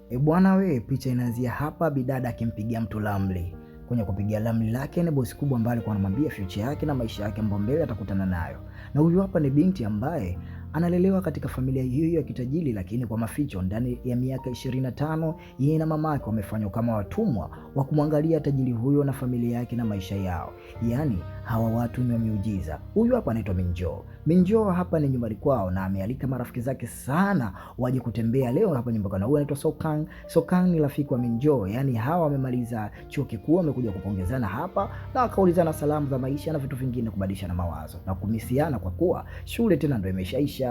E bwana we, picha inaanzia hapa, bidada akimpigia mtu ramli. Kwenye kupigia ramli lake ni bosi kubwa ambaye alikuwa anamwambia future yake na maisha yake ambayo mbele atakutana nayo. Na huyu hapa ni binti ambaye analelewa katika familia hiyo hiyo ya kitajiri, lakini kwa maficho. Ndani ya miaka 25 yeye na mamake wamefanywa kama watumwa wa kumwangalia tajiri huyo na familia yake na maisha yao. Yaani hawa watu ni wa miujiza. Huyu hapa anaitwa Minjo. Minjo hapa ni nyumbani kwao na amealika marafiki zake sana waje kutembea leo hapa nyumbani. Na huyu anaitwa Sokang. Sokang ni rafiki wa Minjo. Yaani hawa wamemaliza chuo kikuu, wamekuja kupongezana hapa na wakaulizana salamu za maisha na vitu vingine, kubadilishana mawazo na kumisiana kwa kuwa shule tena ndio imeshaisha.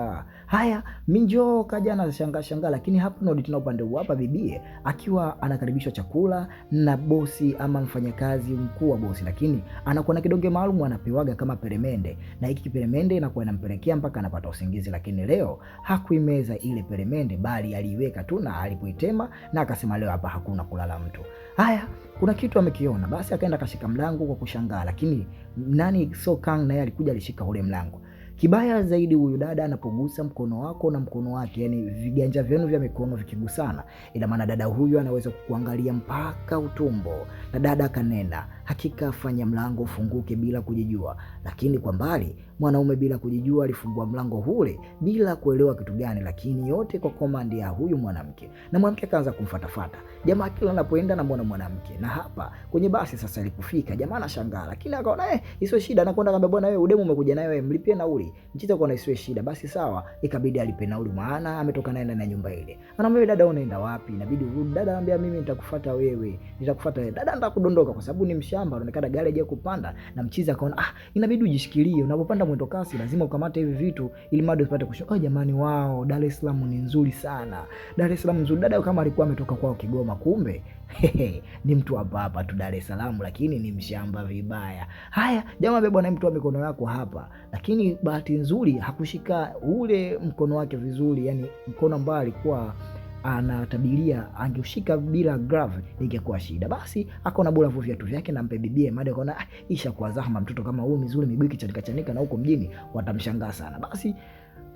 Haya, Minjo kaja na shangaa shangaa, lakini hapo ndio tena upande huu hapa bibie akiwa anakaribishwa chakula na bosi ama mfanyakazi mkuu wa bosi, lakini anakuwa na kidonge maalum anapewaga kama peremende, na hiki kiperemende inakuwa inampelekea mpaka anapata usingizi. Lakini leo hakuimeza ile peremende, bali aliiweka tu na alipoitema na akasema leo hapa hakuna kulala mtu. Haya, kuna kitu amekiona, basi akaenda akashika mlango kwa kushangaa, lakini nani Sokang naye alikuja alishika ule mlango. Kibaya zaidi, huyu dada anapogusa mkono wako na mkono wake, yani viganja vyenu vya mikono vikigusana, ina maana dada huyu anaweza kukuangalia mpaka utumbo. Na dada akanena, hakika fanya mlango ufunguke bila kujijua. Lakini kwa mbali mwanaume bila kujijua alifungua mlango ule bila kuelewa kitu gani, lakini yote kwa komandi ya huyu mwanamke. Na mwanamke akaanza kumfatafata jamaa, kila anapoenda anamwona mwanamke. Na hapa kwenye basi sasa alipofika jamaa anashangaa, lakini akaona isiwe shida, anakwenda akamwambia, bwana wewe udemu umekuja naye wewe, mlipie nauli. Mchiza akaona isiwe shida, basi sawa, ikabidi alipe nauli, maana ametoka naye ndani ya nyumba ile. Anamwambia dada, unaenda wapi? Inabidi urudi. Dada anamwambia mimi nitakufuata wewe, nitakufuata wewe. Dada anataka kudondoka kwa sababu ni mshamba, anaonekana gari haija kupanda. Na mchiza akaona inabidi ujishikilie, unapopanda mwendo kasi lazima ukamate hivi vitu ili mado usipate kushuka. Oh, jamani, wao Dar es Salaam ni nzuri sana, Dar es Salaam nzuri. Dada kama alikuwa ametoka kwao Kigoma, kumbe ni mtu hapa hapa tu Dar es Salaam, lakini ni mshamba vibaya. Haya jamaa, bwana, mtu wa mikono yako hapa. Lakini bahati nzuri hakushika ule mkono wake vizuri, yani mkono ambao alikuwa anatabiria angeushika bila glove ingekuwa shida. Basi akaona bora avue viatu vyake na mpe bibie mada, akaona isha kwa zahma, mtoto kama huyu mizuri miguu ikichanika chanika na huko mjini watamshangaa sana. Basi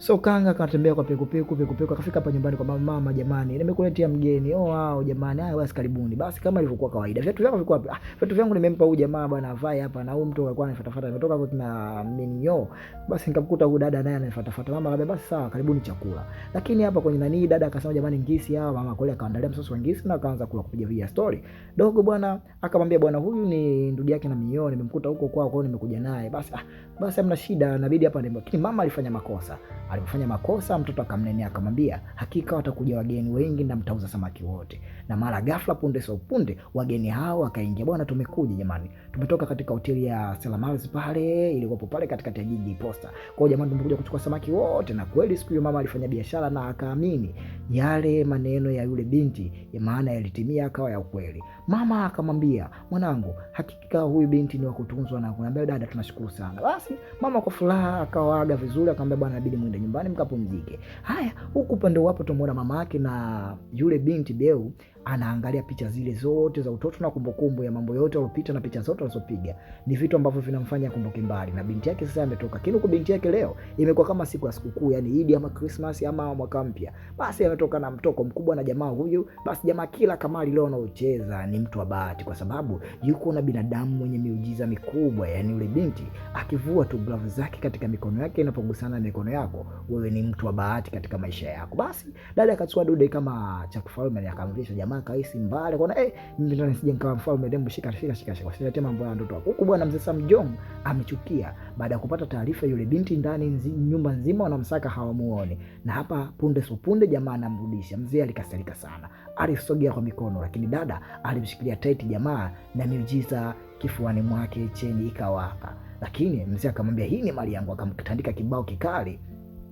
Sokanga akatembea kwa peku peku peku peku, akafika hapa nyumbani kwa mama. Mama jamani, nimekuletea mgeni. Oh wao jamani, haya basi karibuni. Basi kama ilivyokuwa kawaida, viatu vyako vilikuwa wapi? Ah, viatu vyangu nimempa huyu jamaa bwana avae hapa, na huyu mtu alikuwa ananifuatafuta, nimetoka kwa kina Minyo, basi nikamkuta huyu dada naye ananifuatafuta. Mama akaniambia basi sawa, karibuni chakula. Lakini hapa kwenye nani, dada akasema jamani, ngisi hawa. Mama kweli akaandalia msosi wa ngisi na akaanza kula kupiga via story. Dogo bwana akamwambia bwana, huyu ni ndugu yake na Minyo, nimemkuta huko kwao, kwao nimekuja naye. Basi basi hamna shida, inabidi hapa ndio. Lakini mama alifanya makosa. Alipofanya makosa, mtoto akamnenea akamwambia, hakika watakuja wageni wengi na mtauza samaki wote. Na mara ghafla, punde sio punde, wageni hao wakaingia. Bwana, tumekuja jamani, tumetoka katika hoteli ya Selamals pale ilikuwapo pale katikati ya jiji Posta. Kwa hiyo jamani, tumekuja kuchukua samaki wote. Na kweli siku hiyo mama alifanya biashara na akaamini yale maneno ya yule binti, ya maana yalitimia akawa ya ukweli. Mama akamwambia, mwanangu, hakika huyu binti ni wa kutunzwa, na kumwambia dada, tunashukuru sana. Basi mama kwa furaha akawaaga vizuri, akamwambia bwana, inabidi muende nyumbani mkapumzike. Haya, huku upande wapo tumuona mama yake na yule binti Beu anaangalia picha zile zote za utoto na kumbukumbu ya mambo yote aliyopita na picha zote alizopiga. Ni vitu ambavyo vinamfanya akumbuke mbali. Na binti yake sasa ametoka. Lakini huku binti yake leo imekuwa kama siku ya sikukuu, yani Idi ama Christmas ama mwaka mpya. Basi ametoka na mtoko mkubwa na jamaa huyu. Basi jamaa kila kamari leo anaocheza ni mtu wa bahati, kwa sababu yuko na binadamu mwenye miujiza mikubwa. Yani yule binti akivua tu glavu zake katika mikono yake inapogusana na mikono yako, wewe ni mtu wa bahati katika maisha yako. Basi dada akachukua dude kama cha kifalme akamvisha jamaa kaisi mbali kwaona mimi ndo nisije nikawa mfalme, demu shika shika shika shika, usilete mambo ya ndoto huku. Bwana mzee Samjong amechukia baada ya kupata taarifa yule binti ndani nyumba nzima wanamsaka hawamuoni, na hapa punde so punde jamaa anamrudisha. Mzee alikasirika sana, alisogea kwa mikono, lakini dada alimshikilia tight jamaa na miujiza kifuani mwake cheni ikawaka. Lakini mzee akamwambia hii ni mali yangu, akamtandika kibao kikali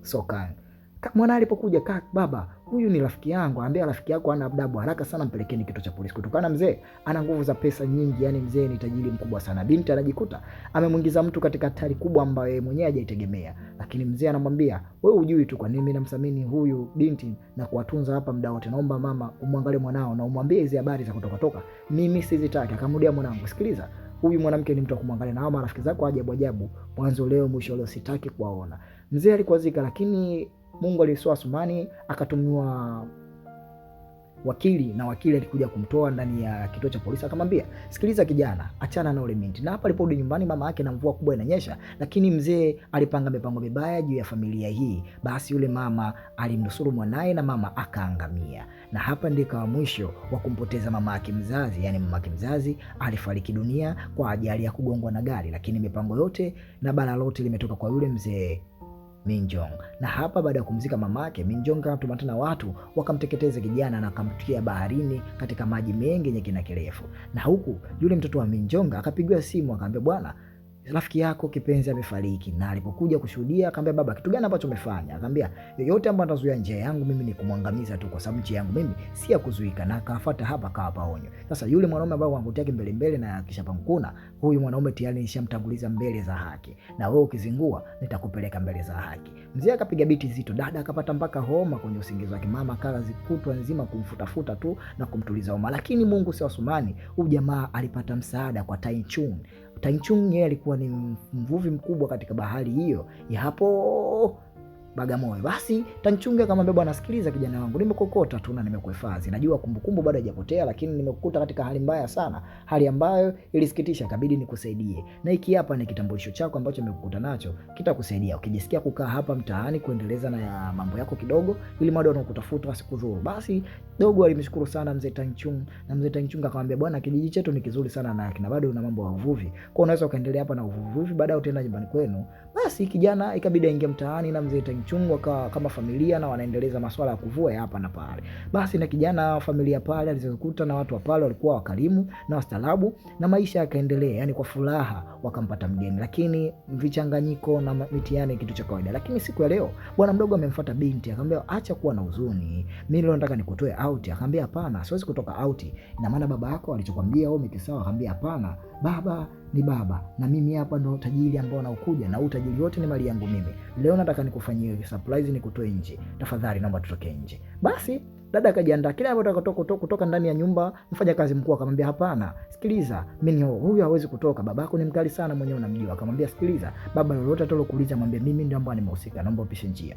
Sokang. Mwana alipokuja, kaka baba, huyu ni rafiki yangu. Ambia rafiki yako ana adabu, haraka sana mpelekeni kituo cha polisi. Kutokana mzee ana nguvu za pesa nyingi, yani mzee ni tajiri mkubwa sana. Binti anajikuta amemwingiza mtu katika hatari kubwa ambayo yeye mwenyewe hajaitegemea. Lakini mzee anamwambia wewe hujui tu kwa nini mimi namthamini huyu binti na kuwatunza hapa muda wote. Naomba mama umwangalie mwanao na umwambie hizi habari za kutoka toka, mimi sizitaki. Akamrudia mwanangu, sikiliza, huyu mwanamke ni mtu wa kumwangalia na hao marafiki zako ajabu ajabu, mwanzo leo mwisho leo, sitaki kuwaona. Mzee alikwazika, lakini Mungu alisoa Sumani akatumiwa wakili, na wakili alikuja kumtoa ndani ya kituo cha polisi, akamwambia sikiliza kijana, achana na ule binti. Na hapa aliporudi nyumbani, mama yake na mvua kubwa inanyesha, lakini mzee alipanga mipango mibaya juu ya familia hii. Basi yule mama alimnusuru mwanaye na mama akaangamia, na hapa ndio ikawa mwisho wa kumpoteza mama yake mzazi. Yani mama yake mzazi alifariki dunia kwa ajali ya kugongwa na gari, lakini mipango yote na bala lote limetoka kwa yule mzee Minjong. Na hapa baada ya kumzika mamake, Minjong akatuma tena watu wakamteketeza kijana na akamtia baharini katika maji mengi yenye kina kirefu. Na huku yule mtoto wa Minjong akapigiwa simu akaambia, bwana, rafiki yako kipenzi amefariki. Na alipokuja kushuhudia akamwambia, baba, kitu gani ambacho umefanya? Akamwambia, yoyote ambaye atazuia njia yangu mimi ni kumwangamiza tu, kwa sababu njia yangu mimi si ya kuzuika. Na akafuata hapa akawapa onyo. Sasa yule mwanaume ambaye wangutia yake mbele mbele na kisha pamkuna, huyu mwanaume tayari nishamtanguliza mbele za haki, na wewe ukizingua nitakupeleka mbele za haki. Mzee akapiga biti zito, dada akapata mpaka homa kwenye usingizi wake. Mama akala zikutwa nzima kumfutafuta tu na kumtuliza homa, lakini Mungu si Osmani, huyu jamaa alipata msaada kwa Tai Chun. Tai Chung yeye alikuwa ni mvuvi mkubwa katika bahari hiyo ya hapo Bagamoyo. Basi Tanchunge akamwambia, bwana, sikiliza kijana wangu, nimekokota tu na nimekuhifadhi. Najua kumbukumbu bado haijapotea, lakini nimekukuta katika hali mbaya sana, hali ambayo ilisikitisha, ikabidi nikusaidie. Na hiki hapa ni kitambulisho chako ambacho nimekukuta nacho, kitakusaidia ukijisikia kukaa hapa mtaani kuendeleza na mambo yako kidogo, ili mada wanaokutafuta wasikudhuru. Basi dogo alimshukuru sana mzee Tanchung, na mzee Tanchung akamwambia, bwana, kijiji chetu ni kizuri sana na kina bado una mambo ya uvuvi, kwa unaweza ukaendelea hapa na uvuvi, baadaye utaenda nyumbani kwenu. Basi kijana ikabidi aingie mtaani na mzee Tanchung wakawa kama familia na wanaendeleza masuala ya kuvua ya hapa na pale. Basi na kijana familia pale alizokuta na watu wa pale walikuwa wakarimu na wastaarabu, na maisha yakaendelea, yani kwa furaha wakampata mgeni, lakini vichanganyiko na mitihani kitu cha kawaida. Lakini siku ya leo bwana mdogo amemfuata binti akamwambia, acha kuwa na huzuni, mimi leo nataka nikutoe out. Akamwambia hapana, siwezi kutoka out. Ina maana baba yako alichokwambia wewe umekisawa? Akamwambia hapana, baba ni baba na mimi hapa ndo tajiri ambao naukuja, na utajiri wote ni mali yangu mimi. Leo nataka nikufanyie surprise, nikutoe nje, tafadhali naomba tutoke nje. Basi dada akajiandaa, kila anapotaka kutoka ndani ya nyumba, mfanyakazi mkuu akamwambia hapana, sikiliza, mimi huyu hawezi kutoka, babako ni mkali sana, mwenyewe unamjua. Akamwambia sikiliza baba, lolote atalokuuliza mwambie mimi ndio ambaye nimehusika, naomba upishe njia.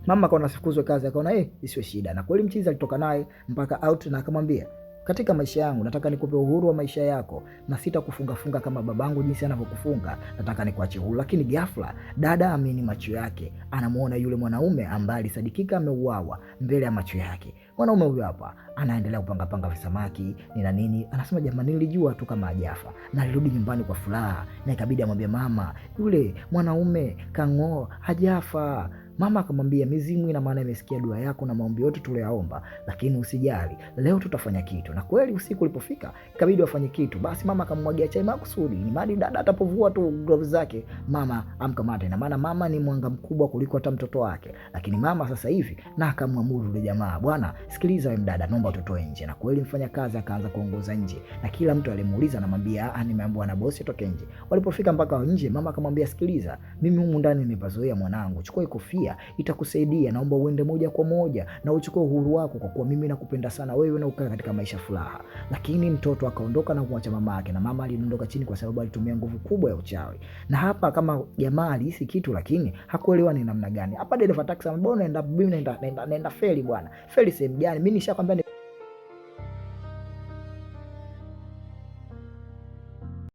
Mama akaona sifukuzwe kazi, akaona isiwe shida, na kweli mchizi alitoka naye mpaka out na akamwambia, katika maisha yangu nataka nikupe uhuru wa maisha yako na sitakufunga funga kama babangu jinsi anavyokufunga, nataka nikuache huru. Lakini ghafla dada amini macho yake, anamuona yule mwanaume ambaye alisadikika ameuawa mbele ya macho yake. Mwanaume huyu hapa anaendelea kupanga panga visamaki ni na nini, anasema jamani, nilijua tu kama hajafa. Na alirudi nyumbani kwa furaha, na ikabidi amwambie mama, yule mwanaume kang'oo hajafa. Mama akamwambia, mizimu ina maana imesikia dua yako na maombi yote tuliyaomba, lakini usijali, leo tutafanya kitu. Na kweli usiku ulipofika ikabidi wafanye kitu. Basi mama akamwagia chai makusudi, ni mali dada atapovua tu gloves zake mama amkamate. Ina maana mama ni mwanga mkubwa kuliko hata mtoto wake. Lakini mama sasa hivi na akamwamuru yule jamaa, bwana sikiliza wewe mdada, naomba utotoe nje. Na kweli mfanyakazi akaanza kuongoza nje, na kila mtu alimuuliza anamwambia, nimeambiwa na bosi toke nje. Walipofika mpaka nje, mama akamwambia, sikiliza, mimi humu ndani nimepazoea mwanangu, chukua kofia itakusaidia, naomba uende moja kwa moja na uchukue uhuru wako, kwa kuwa mimi nakupenda sana wewe na ukae katika maisha furaha. Lakini mtoto akaondoka na kumwacha mama yake, na mama alidondoka chini kwa sababu alitumia nguvu kubwa ya uchawi. Na hapa kama jamaa alihisi kitu, lakini hakuelewa ni namna gani. Hapa dereva taxi, mbona naenda mimi naenda feli bwana, feli sehemu gani? Mimi nishakwambia